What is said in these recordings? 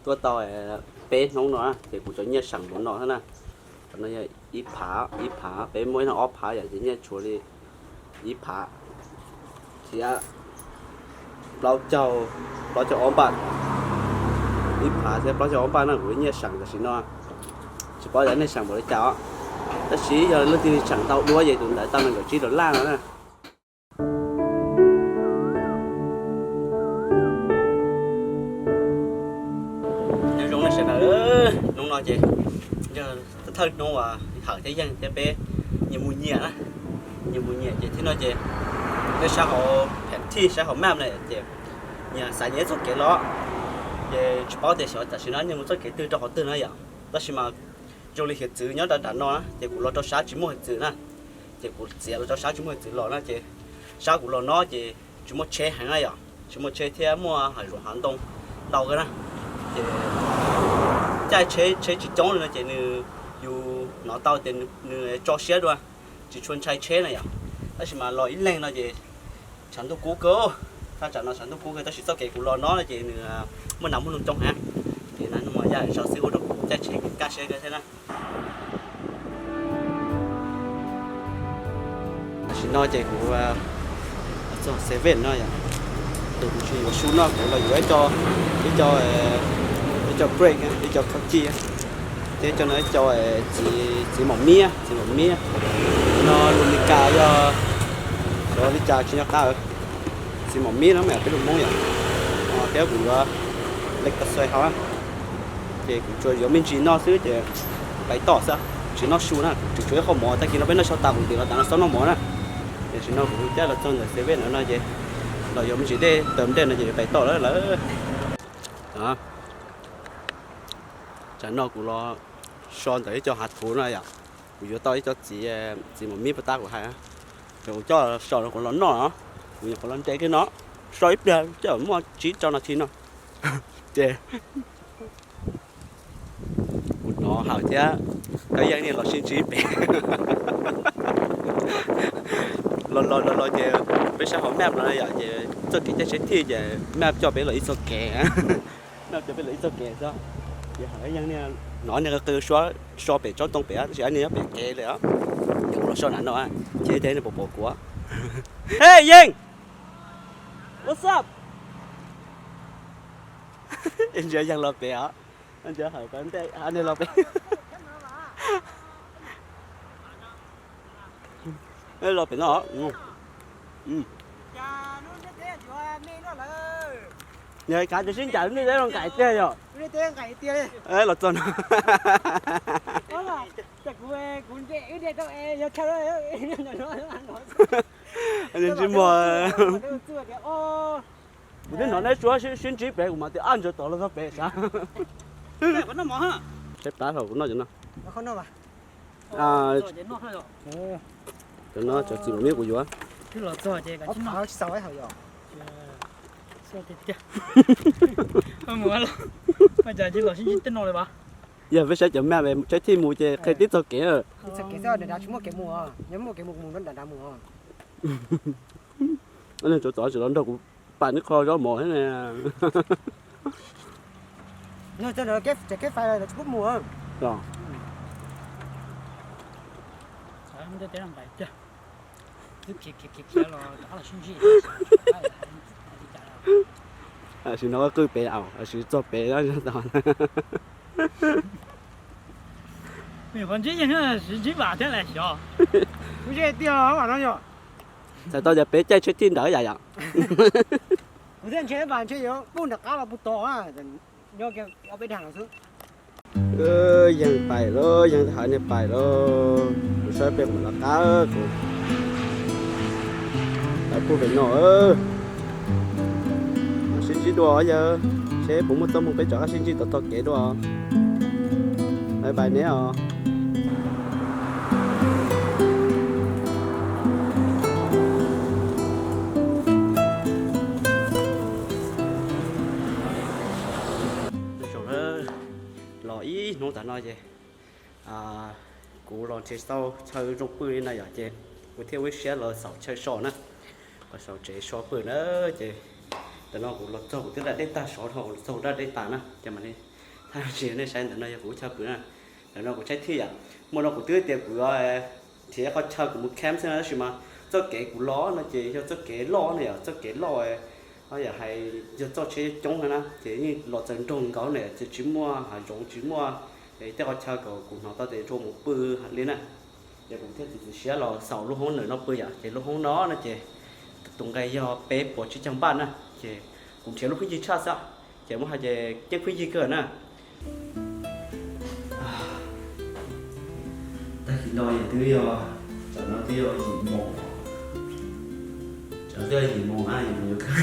Tuaj tau peb hnub no ces kuv cov nyiaj seem npaum no xwb na. Qhov no yog ib phav, ib phav, peb muaj ib hnub ob phav yom, ces nyiaj tshuav li ib phav thiab plaub caug, plaub caug ob npaj, ib phav thiab plaub caug ob npaj no kuv nyiaj seem tam sim no. Tsis paub tias nej seem npaum li cas os, tab sis yog leej twg seem tau dua ces tus ntawd tau nees nkaum tsib dollar no na. Nyob zoo nej sawv daws, hnub no ces yog thawj hnub uas Hawm thiab Yeej thiab peb nyias mus nyias na, nyias mus nyias ces thiab no ces peb sab hauv phem thij sab hauv map na ces nyias xav nyias txoj kev los, ces tsis paub tias xyov tam sim no nyias mus txoj kev twg rau qhov twg na yom. Tab sis mas zoo li hiav txwv nyob rau nram no na ces kuv los rau sab tsis muaj hiav txwv na, ces kuv txiav los rau sab tsis muaj hiav txwv los na ces sab kuv los no ces tsis muaj tsheb heev na yom, tsis muaj tsheb thiab muaj hav zoov hav ntoo ntau kawg na. Ces caij tsheb, tsheb tsis coob li no ces nws, yus hnov tau tias nws tso siab dua, tsis tshua ntshai tsheb na yom. Tab sis mas los ib leeg no ces tshav ntuj kub kawg, thaj tsam no tshav ntuj kub kawg tab sis txoj kev kuv los no ces nws muaj nas muaj noog coob heev. Ces nas noog mas yaj zog xwb ua rau kuv caij tsheb kaj siab kawg thiab na. Tam sim no ces kuv txog seven no yom, ces kuv tsis yuav su no kuv los yuav ib co, ib co, ib co bread, ib co khaub ci, thiab ib co no ib co txiv, txiv maum miab, txiv maum miab no lus Meskas yog, xyov li cas tsis nco qab. Txiv maum miab no mas peb lus Hmoob yom, thiab kuv yuav lek tas xais hauv, ces kuv tsuas yuav me ntsis noj xwb ces pais toj xwb, tsis noj su na, tsis tshuav ib qho mov, tag kis no peb noj so tas kuv twb los tas no xob noj mov na. Tam sim no kuv cab los txog ntawm seven no no ces los yuav me ntsis dej tawm dej no ces yuav pais toj lawm lawm. Tsam no kuv los so ntawm ib co hav thuv no yom, kuv yuav tau ib co txiv, txiv maum miab puag ta kuv hais, ces kuv coj so rau kuv los noj, kuv nyuam qhuav los nres kiag no, so ib pliag coj muaj tsib rau nas this no, ces kuv hnov Hawm thiab Yeej niag los sib ntsib pem. Los los los los ces peb sab hauv map no yom, ces txoj kev caij tsheb thij ces map coj peb los ib txoj kev, map coj peb los ib txoj kev xwb. Ces Hawm Yeej niag hnov niag qw qw suab so pem tsob ntoo pem tab sis niag nyob pem kev lawm os. Ces kuv los so nram no, ces ib teg niag pom pom kuv. Hey Yeej, what's up? Ntsia Yeej los pem os, ntsia Hawm ntej niag los pem. Los pem no. Yog kav tsij sib ncaim lub niag teb los nkaim tiag yom. Los txog no. Ntsej muag kuv twb hnov neb suab sib ntsib pem kuv mam tias ab ntsia tod los txog pem sav. Saib plab hlo kuv noj cov no. Cov no cov txiv maum miab kuv yuav. Yog peb saib cov map tsheb thij mus ces qhia tib txoj kev. Tsuav txov tsis los nrog kuv pam neb qho zaub mov thiab ne. Tam sim no qw pem, tam sim txog pem. Ntsib Yeej siv ntsib vam thiab las xyov. Txhais tau tias peb caij tsheb thij ntawd yam yom. Kuv thiaj ntshe vam ntshe yuav pub nram qab los pub tod, nyob kiag ob peb dag no xwb. Yeej pais lawm, Yeej Hawm niag pais lawm, kuv saib peb mus lawv qab kuv. Lawv pub pem no. Sib ntsib dua yawg, seb puas muaj txoj hmoo peb rov qab sib ntsib tom tog kev dua. Bye bye neb os. Los ib hnub tas no ces kuv los nrhiav tau chaw zoo pw li na yom, ces kuv thiaj ua siab los xaus chaw so na. Los xaus tsev so pw na, ces tam no kuv los txog kuv twb da dej tag, sov dhau los txog kuv da dej tas na, ces mam li Tsis nej saib ntawm no yog kuv chaw pw na. Ntawm no kuv tshaib thiab yom. Muaj no kuv twb tias kuv yuav nrhiav qhov chaw kuv mus camp xwb na, tab sis mas txoj kev kuv los no ces yog txoj kev loj no yom, txoj kev loj, yam hais yog txoj tsheb coob no na ces yeej los txaus nraug nkaus na, ces tsis muaj hav zoov tsis muaj tej qhov chaw kom kuv hnov tau tias tsuas mus pw li na. Ces kuv thiaj txiav txim siab los xaus lub hoob ntawm no pw yom, ces lub hoob no no ces tus nqe yog peb puas tsib caug npaj na, ces kuv nrhiav lub phooj ywg tshaj xwb, ces muab hais ces ceeb phooj ywg kawg na. Tag kis no es twb yog, tam no twb yog yim moos, tam no twb yog yim moos na, yim moos yuav kawg,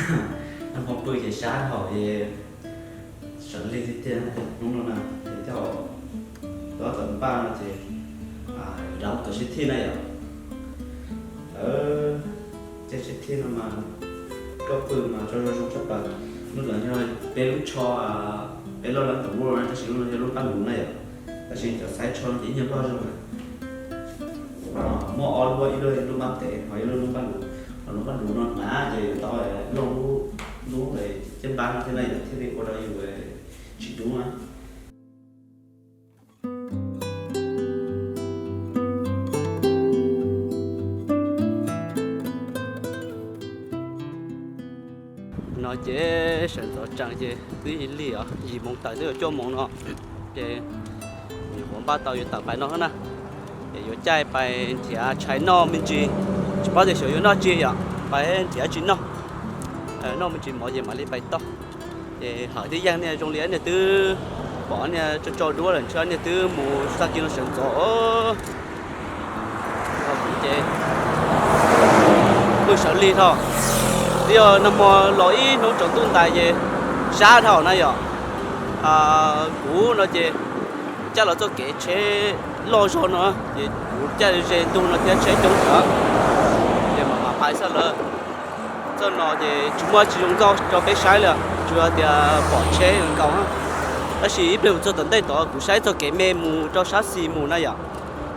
nag hmo pw ces sab hauv es sawv lig tiag tiag hnub no na, ces coj tau tawm npaj no ces rov tawm sib thij na yom. Lawv caij sib thij no mas koj pw mas tso zoo zoo tshaj plaws. Hnub no yog peb lub tsho, peb loj leej thaum ub na, tab sis hnub no yog lub npaj luv na yom. Tab sis cov xaiv tsho no ces ib nyuag loj zog na. Muaj ob lub, ib lub lub npaj tev ho ib lub lub npaj luv, ho lub npaj luv no hnav ces yuav tau loj lub, lub caj npab no thiab na yom, thiaj li ua rau yus tsis dub na. No ces sawv ntxov tsees ces twb lig os, yim moos tawm twb yuav cuaj moos no, ces nyuam qhuav npaj tau yuav tawm pais no na, ces yuav caij pais nrhiav tshais noj me ntsis, tsis paub tias xyov yuav noj tsi yom, pais nrhiav tsis noj, noj me ntsis mov ces mam li pais toj. Ces Hawm thiab Yeej niag zoo li niag twb pom niag tso tso duab lawm ntshe niag twb mus xa kis no sawv ntxov. Ces pw sawv lig dhau, twb yog nag hmo los ib hnub tsaus ntuj ntais ces sab dhau na yom. Kuv no ces caij los txoj kev tsheb loj zog no, ces kuv caij ze ntug no thiab tsheb coob thiab, ces mam mam pais xwb lawm. Txoj no ces tsis muaj tsis zoo nkauj rau peb saib li, tsuas tias pom tsheb nkaus. Tab sis ib pliag mus txog tom ntej tod kuv saib txoj kev me mus rau sab xis mus na yom,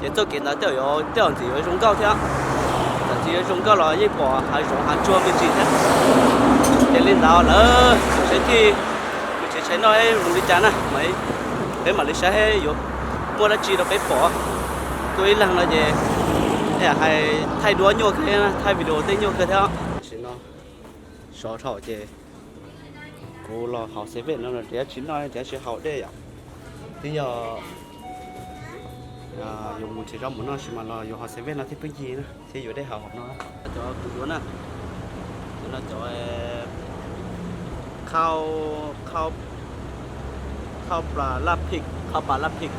ces txoj kev ntawd tej zaum tej zaum ntxim yuav zoo nkauj thiab. Txawm tsis yuav zoo nkauj los yeej pom hav zoov hav tsuag me ntsis thiab. Ces li ntawd lawm, seb thiaj mus tshais noj mus li cas na, peb mam li saib yuav muaj dab tsi rau peb pom. Tuaj ib leeg no ces hais thaij duab nyuaj kawg, thaij video tej nyuaj kawg thiab. Tam sim no sov dhau ces kuv los haus seven no, nrhiav tsis noj nrhiav tsis haus dej yom. Twb yog yuav mus nrhiav zaub mov noj sis mas los yuav haus seven no thiab pheej yig na thiab yuav dej haus hauv no. Cov kuv yuav na, no cov khau, khau pla laj phim, khau pla laj phim.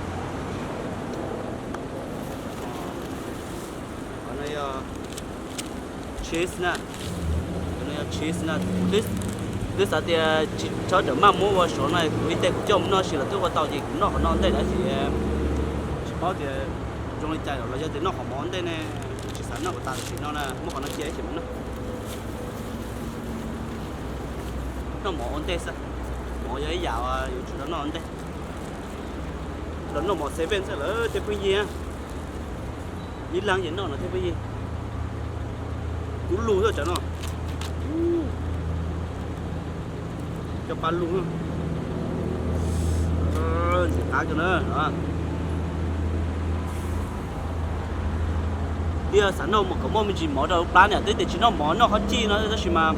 Qhov no yog cheese na, qhov no yog cheese na. Twb xav tias tsis txhob rawm maj muab ua sov no, kuv ib teg kuv coj mus noj sis los twb ua tau ces kuv noj qhov no ntej dab tsi, tsis paub tias zoo li cas los yog tias noj qhov mov ua ntej ne, tsis xav noj ua tas tam sim no na, muab qhov no cia ib chim mus noj. Noj mov ua ntej xwb, mov yog ib yam yuav tsum tau noj ua ntej. Los noj mov seven xwb lawm thiab pheej yig. Ib leeg ces noj no thiab pheej yig. Kub lug xwb cov no, cov pa lug, ntxim qab kawg na. Twb xav noj kom muaj me ntsis mov rau plab na, twb tias tsis noj mov noj qhov cij no tab sis mas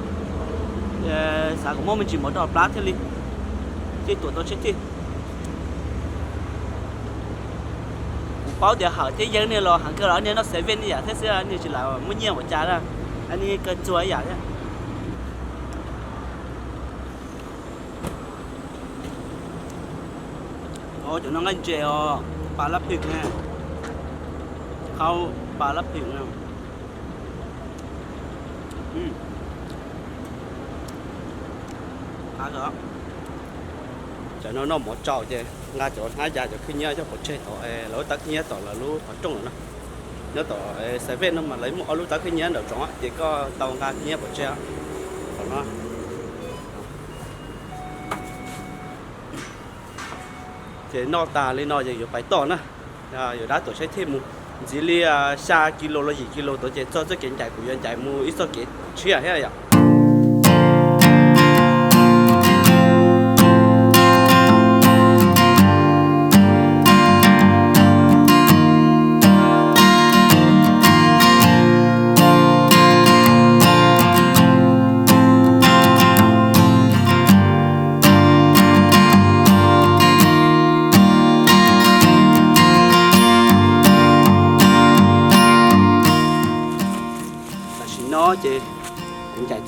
xav kom muaj me ntsis mov rau plab thiaj li, thiaj tuam tau tsheb thiaj. Kuv paub tias Hawm thiab Yeeb niag los heev kawg los niag noj seven ib yam thiab xwb, niag tsis lam muaj nyiaj ua cas na, niag kawg txuag ib yam thiab. Cov no nqaij ntses os, pa lab phim ne, khau pa lab phim. Tam no noj mov tsaus ces nqa cov hnab ya cov khib nyiab coj pov tseg tod, lawv lub tawb khib nyiab tom lawv lub qhov rooj lawm na. Nyob tom seven no mas lawv muaj ob lub tawb khib nyiab nraum zoov ces koj tau nqa khib nyiab pov tseg tom no. Ces noj tas li no ces yuav pais toj na, yuav dab tuam tsheb thiaj mus. Ntxiv li xya kis lus los yim kis lus tod ces txog txoj kev ncaim kuv yuav ncaim mus ib txoj kev tshiab thiab yom.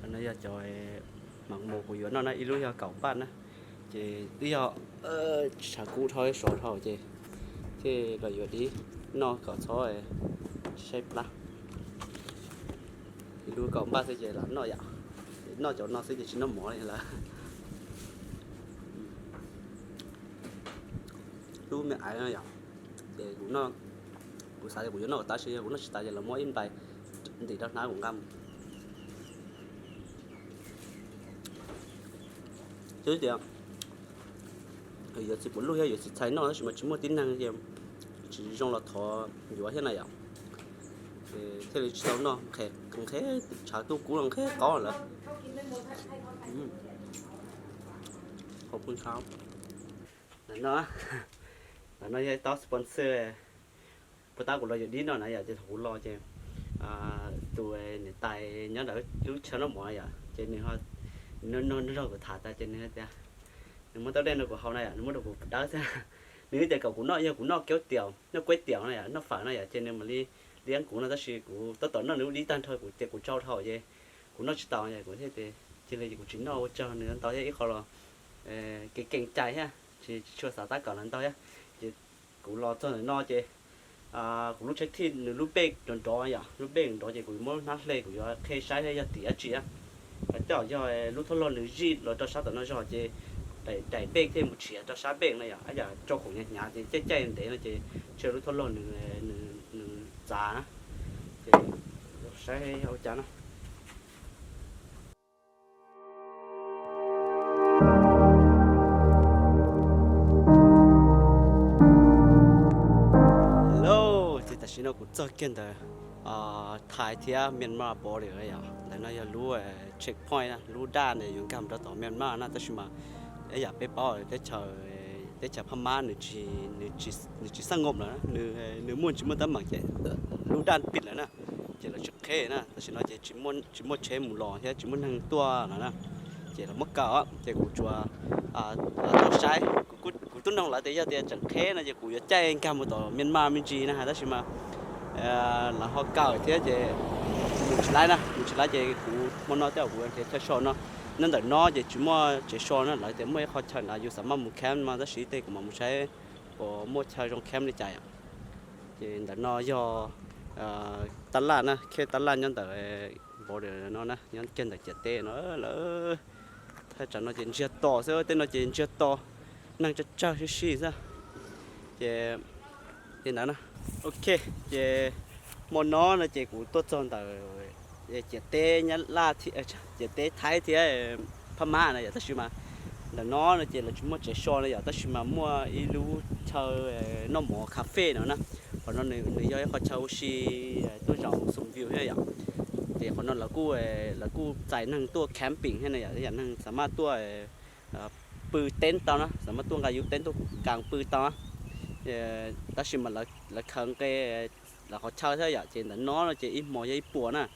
Cov no yog cov mam mus kuv yuav noj na, ib lub yog kaum npaj na, ces twb yog tshav kub dhau sov dhau ces thiaj los yuav dib noj kom txhob saib plab. Ib lub kaum npaj xwb ces lam noj yom, noj cov no xwb ces tsis noj mov li lawm. Lub me aiv no yom, ces kuv noj, kuv xav tias kuv yuav noj kom tas, tab sis yog kuv noj tsis tas ces lawv muab ib nplais ntim rau hnab kuv nqa mus. Xyov tias yuav txiv puav luj thiab yuav txiv txhais noj tab sis mas tsis muaj tib neeg ces tsis zoo los thov yuav thiab na yom. Thiaj li tsis tau noj, nqhis tshav ntuj kub los nqhis qaub lawm. Ntawm no, ntawm no yog ib tob sponsor. Puas tab kuv los yuav dib noj na yom, ces thaum kuv los ces tus niam tais nyob ntawm lub chaw noj mov yom, ces nws nrog kuv tham tas ces nws tias nws muab taub dej no kuv haus na yom, nws muab rau kuv dawb xwb. Nws tias kom kuv noj, yog kuv noj kuab tiaus, noj kuab tiaus no yom, noj fawm no yom, ces nws mam li liab kuv no, tab sis kuv tab tom noj nws lub dib tag nrho kuv tias kuv tsau dhau ces kuv noj tsis tau, kuv thiaj tias cia li kuv tsis noj ua tsaug nws ntau thiab ib qho los kev keev cai thiab tsis tshua xav tab kaum lawv ntau thiab. Ces kuv los txog ntawm no ces kuv lub tsheb thij nws lub pej nrov nrov yom, lub pej nrov ces kuv muab lub hnab hle kuv yuav qheb saib thiab yog tim dab tsi. Tej zaum yog lub thoj log nws zij los rau sab tom no zog ces daim pej thiaj mus tshiav rau sab pej no yom, yam tso khoom hnyav hnyav ces caij caij ntev no ces ntshe lub thoj log nws txav na. Ces saib ua cas no. Hello, ces tam sim no kuv txog kiag ntawm Thai thiab Myanmar border yom. Ntawm no yog lub checkpoint na, lub daj yuav nkag mus rau tom Myanmar na, tab sis mas ib yam peb paub teb chaws, teb chaws Phab Mab nws tsis xab ngom lawm, nws muaj tsis muaj teeb meem ces lub daj pij lawm na, ces lawv tsis qheb na. Tam sim no ces tsis muaj tsheb mus los thiab tsis muaj neeg tuaj lawm na, ces lawv muab kaw, ces kuv tsuas tau saib, kuv twb noog lawv tias yog tias tseem qheb no ces kuv yuav caij nkag mus tom Myanmar me ntsis na, tab sis mas lawv ho kaw thiab ces mus tsis laib na, mus tsis laib ces kuv hmo no tej zaum kuv nrhiav chaw so no. Nyob ntawm no ces tsis muaj tsev so na, lawv tias muaj ib qho chaw ntawd yus xav maj mus camp mas tab sis tej kuv mam mus saib puas muaj chaw zoo camp li cas yom. Ces ntawm no yog tab laj na, khej tab laj nyob ntawm border no na, nyob kiag ntawm ciam teb no lawm. Thaj tsam no ces ntsiag to xwb, tej no ces ntsiag to, neeg tsawg tsawg sib sib xwb. Ces li ntawd na. Ok, ces hmo no no ces kuv tuaj txog ntawm ciam teb Nyab Laj, ciam teb Thaib thiab Phab Mab na yom. Tab sis mas ntawm no no ces lawv tsis muaj tsev so no yom, tab sis mas muaj ib lub chaw noj mov cà phê no na. Qhov no nws yog ib qhov chaw ua si tuaj zaum xoom view thiab yom. Ces qhov no lawv kuj, lawv kuj txais neeg tuaj camping thiab na yom, yam neeg xav maj tuaj pw teeb tau na, xav maj tuaj nqa yus teeb tuaj kas pw tau. Tab sis mas lawv khaws nqe lawv qhov chaw thiab yom, ces ntawm no no ces ib hmos yog ib puas na.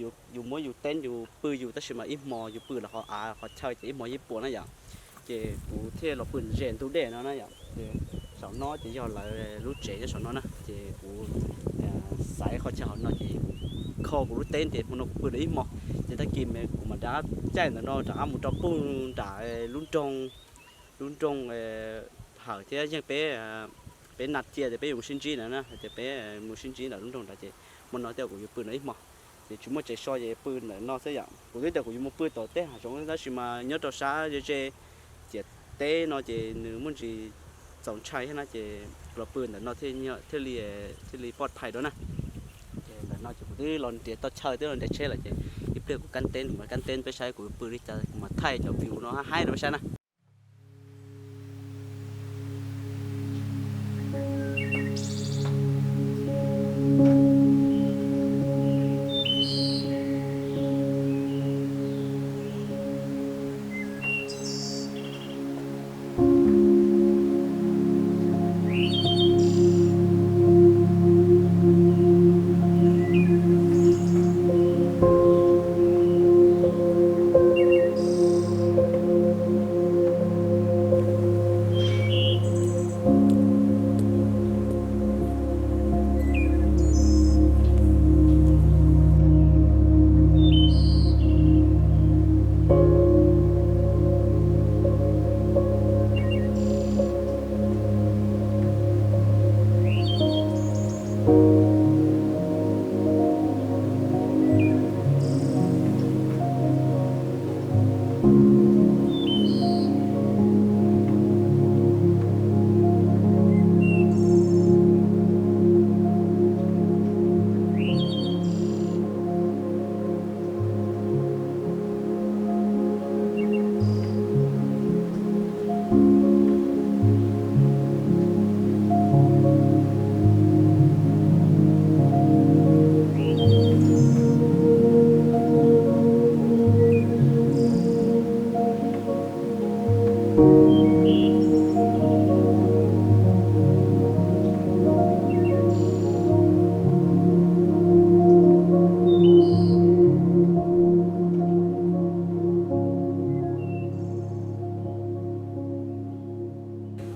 Yus muab yus teeb yus pw yus, tab sis mas ib hmos yus pw lawv qhov av qhov chaw ces ib hmos yog ib puas na yom. Ces kuv thiaj los pw ze ntug dej no na yom. Ces saum no ces yog lawv lub tsev nyob saum no na, ces kuv xaiv qhov chaw hauv no ces kho kuv lub teeb ces hmo no kuv pw lawm ib hmos. Ces tag kis kuv mam rov qab caij ntawm no rov qab mus rau puag nram lub nroog, lub nroog Hawm thiab Yeej peb, peb nab cia tias peb yuav mus sib ntsib ntawd na, tias peb mus sib ntsib ntawm lub nroog ntawd ces hmo no thiaj kuv yuav pw no ib hmos. Ces tsis muaj tsev so ces pw ntawm no xwb yom. Kuv twb tias kuv yuav mus pw tom tej hav zoov tab sis mas nyob rau sab ze ze ciam teb no ces nws muaj ntsis txaus ntshai thiab na, ces los pw ntawm no thiaj li, thiaj li poj phai dua na. Ces ntawm no ces kuv twb los nrhiav tau chaw twb los nrhiav tsheb lawm ces ib pliag kuv kab teb, kuv mam kab teb peb saib kuv pw li cas kuv mam thaij cov view no haib rau peb saib na.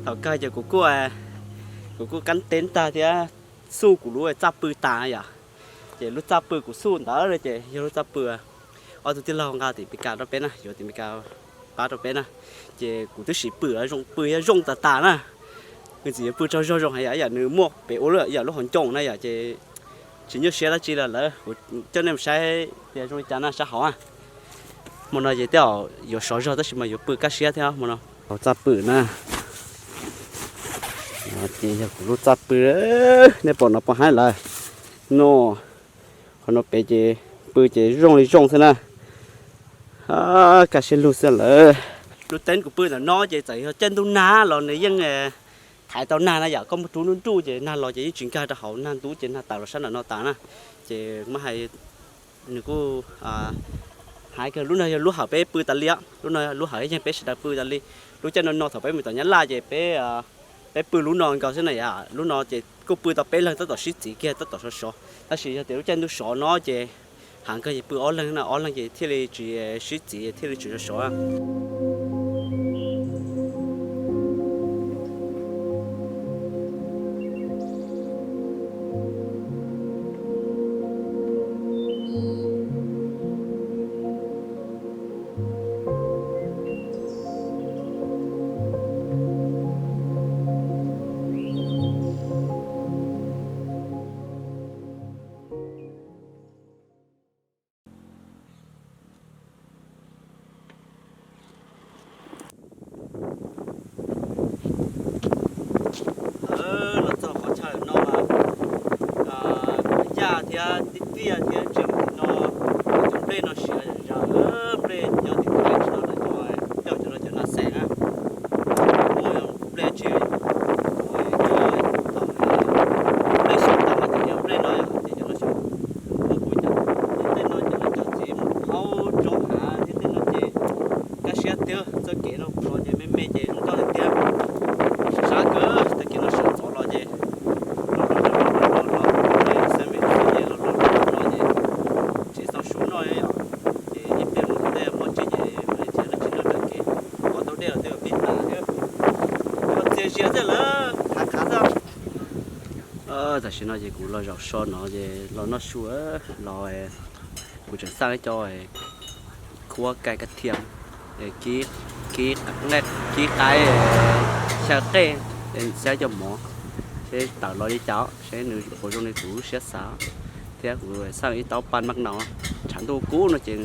Thaum kawg ces kuv kuj, kuv kuj kab teb tag thiab xuj kuv lub txaj pw tas yom. Ces lub txaj pw kuv xuj ntawd ces yog lub txaj pw ob tug tij laug nqa tim Meskas rau peb na, yuav tim Meskas pab rau peb na. Ces kuv twb sim pw zoo, pw yog zoo tas tas na. Nws txiv yuav pw tsaug zog zoo heev yom, yam nws muaj pem ua lawm yam lub hauv ncoo na yom, ces tsis nyuaj siab dab tsi li lawm. Kuv coj nej mus saib tias zoo li cas na, sab hauv. Hmo no ces tej zaum yuav sov zog tab sis mas yuav pw kaj siab thiab hmo no. Hauv txaj pw na, ces yog kuv lub txaj pw, nej pom no puas haib lawm no. Qhov no pem ces pw ces zoo li zoo xwb na. Kaj siab lug xwb lawm. Lub teeb kuv pw ntawm no ces txawm yog caij ntuj nag los nws yeej thaiv tau nag na yom. Koj muab rub nruj nruj ces nag los ces yeej tsis nkag rau hauv, nag ntub ces nag tawm los sab nram no tas na. Ces muab hais nws kuj haib kawg. Lub no yog lub hawm peb pw tas li, lub no lub hawm yeej peb sawv daws pw tas li. Lub caij no no thaum peb mus tom Nyab Laj ces peb, peb pw lub no nkaus xwb na yom. Lub no ces kuj pw tau peb leeg tab tom sib txiv kiag tab tom sov sov, tab sis yog tias lub caij ntuj sov no ces heev kawg ces pw ob leeg na, ob leeg ces thiaj li tsis sib txiv thiaj li tsis sov sov. Tsis txawj lawm, khav khav xwb. Tam sim no ces kuv los zaum so no ces los noj su los, kuv tseem xaj ib co khuab kai kab thiam, kib qaib, xyaw qej, xyaw cov mov, seb tawm los li cas, seb nws puas zoo li kuv lub siab xav. Thiab kuv xaj ib taub pan maj naus, tshav ntuj kub no ces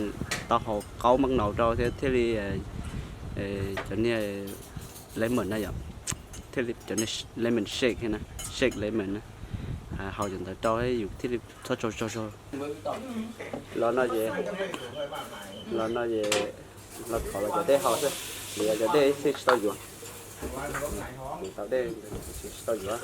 tau haus qaub maj naus rau thiab thiaj li cov niag lemon na yom, thiaj li cov niag lemon shake na, shake lemon na, haus cov ntawd rau yus thiaj li txhob tsaug zog. Los no ces, los no ces, los thov los cov dej haus xwb, vim cov dej xwb tsis tau yuav, tau dej tsis tau yuav.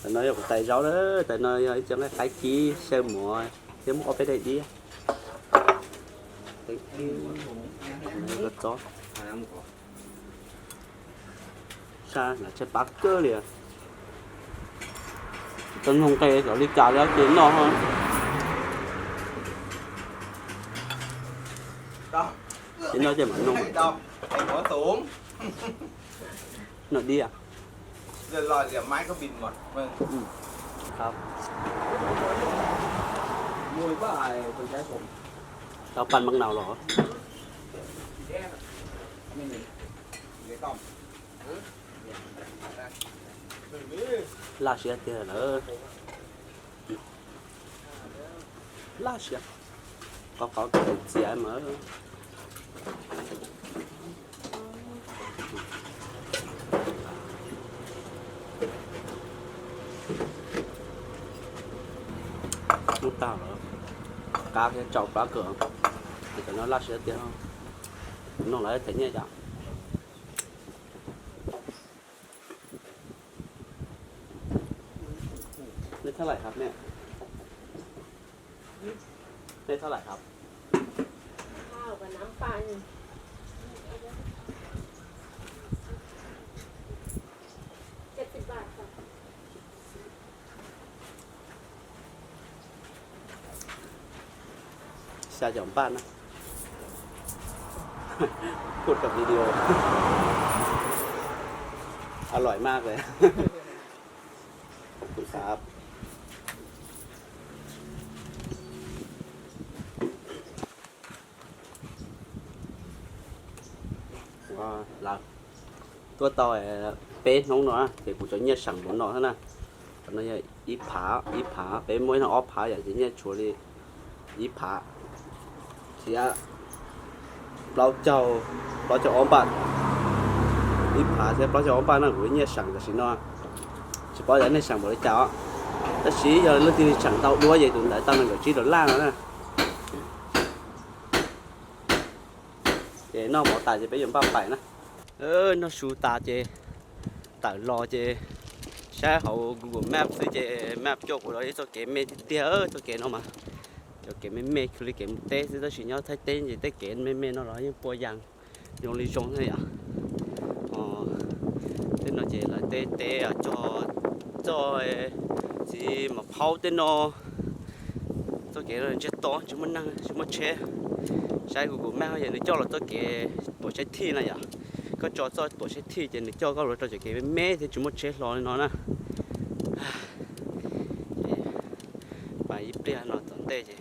Tam no yog kuv tais zaub na, tam no yog ib co nqaij qaib kib xyaw mov thiab muaj ob peb daim diab. Txob sab na, tshaib plab kawg li. Tau noog nqe xyov li cas li ces noj. Ces noj ces mam noog. Noj diab. Tau pan maj naus los. Laj siab tiag lawm. Laj siab. Qhov qhov txias mas. Ub tag lawm, qab thiab tsau plab kawg. Cov no laj siab tiag, noj lawv them nyiaj cas. Nej thaj laim hab ne? Nej thaj laim hab? Xya caum npaj na. Put rau video. Aloim maj. Khov khum xav. Tuaj tau peb hnub no ces kuv cov nyiaj seem npaum no xwb na. Qhov no yog ib phav, ib phav, peb muaj ib hnub ob phav yom, ces nyiaj tshuav li ib phav thiab plaub caug, plaub caug ob npaj. Ib phav thiab plaub caug ob npaj no kuv nyiaj seem tam sim no. Tsis paub tias nej seem npaum li cas os. Tab sis yog leej twg seem tau dua ces tus ntawd tau nees nkaum tsib dollar no na. Ces noj mov tas ces peb yuav npaj pais na. Noj su tas ces tawm los ces saib hauv Google Map xwb ces map coj kuv los ib txoj kev me tiag tiag, txoj kev no mas cov kev me me, khwv li kev mus teb xwb, tab sis nyob Thaib teb ces tej kev me me no los yeej puas yas zoo li zoo thiab yom. Tej no ces lawv teb teb cog txoj txiv mos phaub tej no. Txoj kev no ntsiag to tsis muaj neeg tsis muaj tsheb. Saib Google Map ces nws coj los txoj kev tuam saib thij na yom. Koj tso txoj tuam saib thij ces nws coj koj los rau cov kev me me thiab tsis muaj tsheb hlo li no na. Mas ib pliag no tom ntej ces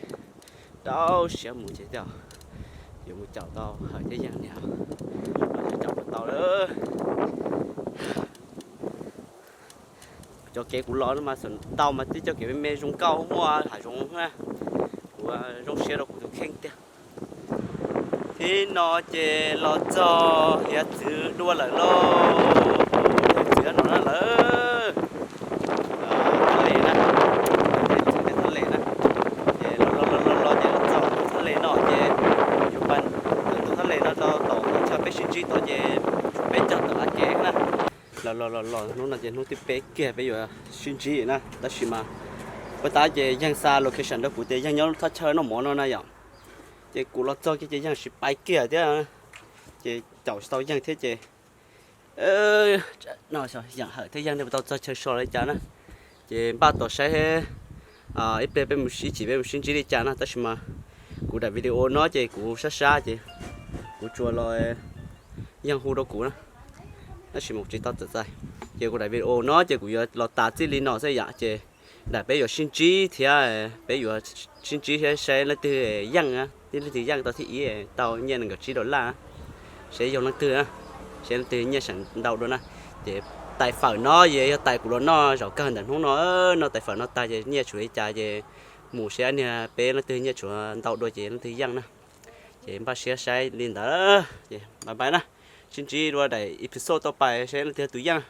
rau siab mus ces thiaj yuav mus caum tau Hawm thiab Yeej li os. Caum tau lawm. Cov kev kuv los no mas xav ntau mas tib cov kev me me zoo nkauj muaj hav zoov na. Kuv zoo siab rau kuv tus kheej tiag. Thib no ces los txog hiav txwv dua lawm lauj. Hiav txwv no na lawm. Thaj les na, hiav txwv thaj les na. Ces los los los los ces los txog tus thaj les no ces yuav pais ntawm tus thaj les no rau tom qhov chaw peb sib ntsib tod ces tshuav peb caug tawm av kev na. Los los los los hnub no ces hnub thib peb kiag peb yuav sib ntsib na, tab sis mas puag ta ces Yeej xa location rau kuv tias Yeej nyob lub thaj chaw noj mov no na yom. Ces kuv los txog kiag ces Yeej sim pais kiag thiab, ces caum tsis tau Yeej thiab ces Yam hawm thiab yeej nej puas tau txog chaw so li cas na. Ces npaj tos saib ib pliag peb mus ib chim peb mus sib ntsib li cas na, tab sis mas kuv daim video no ces kuv sab sab ces kuv tsuas los yeej hu rau kuv na, tab sis mas kuv tsis tau txawm txais. Ces kuv daim video no ces kuv yuav los tas txij li no xwb yom, ces lam peb yuav sib ntsib thiab peb yuav sib ntsib saib leej twg yeej, leej twg yeej tau thib ib tau nyiaj nees nkaum tsib dollar, saib yog leej twg, saib leej twg nyiaj tseem ntau dua na. Ces tais fawm no ces yog tais kuv los noj zaum kawg ntawm hnub no, noj tais fawm no tag ces nyiaj tshuav li cas ces mus saib niag peb leej twg nyiaj tshuav ntau dua ces leej twg yeej na. Ces npaj siab saib li ntawd ces bye bye na, sib ntsib dua daim episode tau pais saib leej twg tus yeej.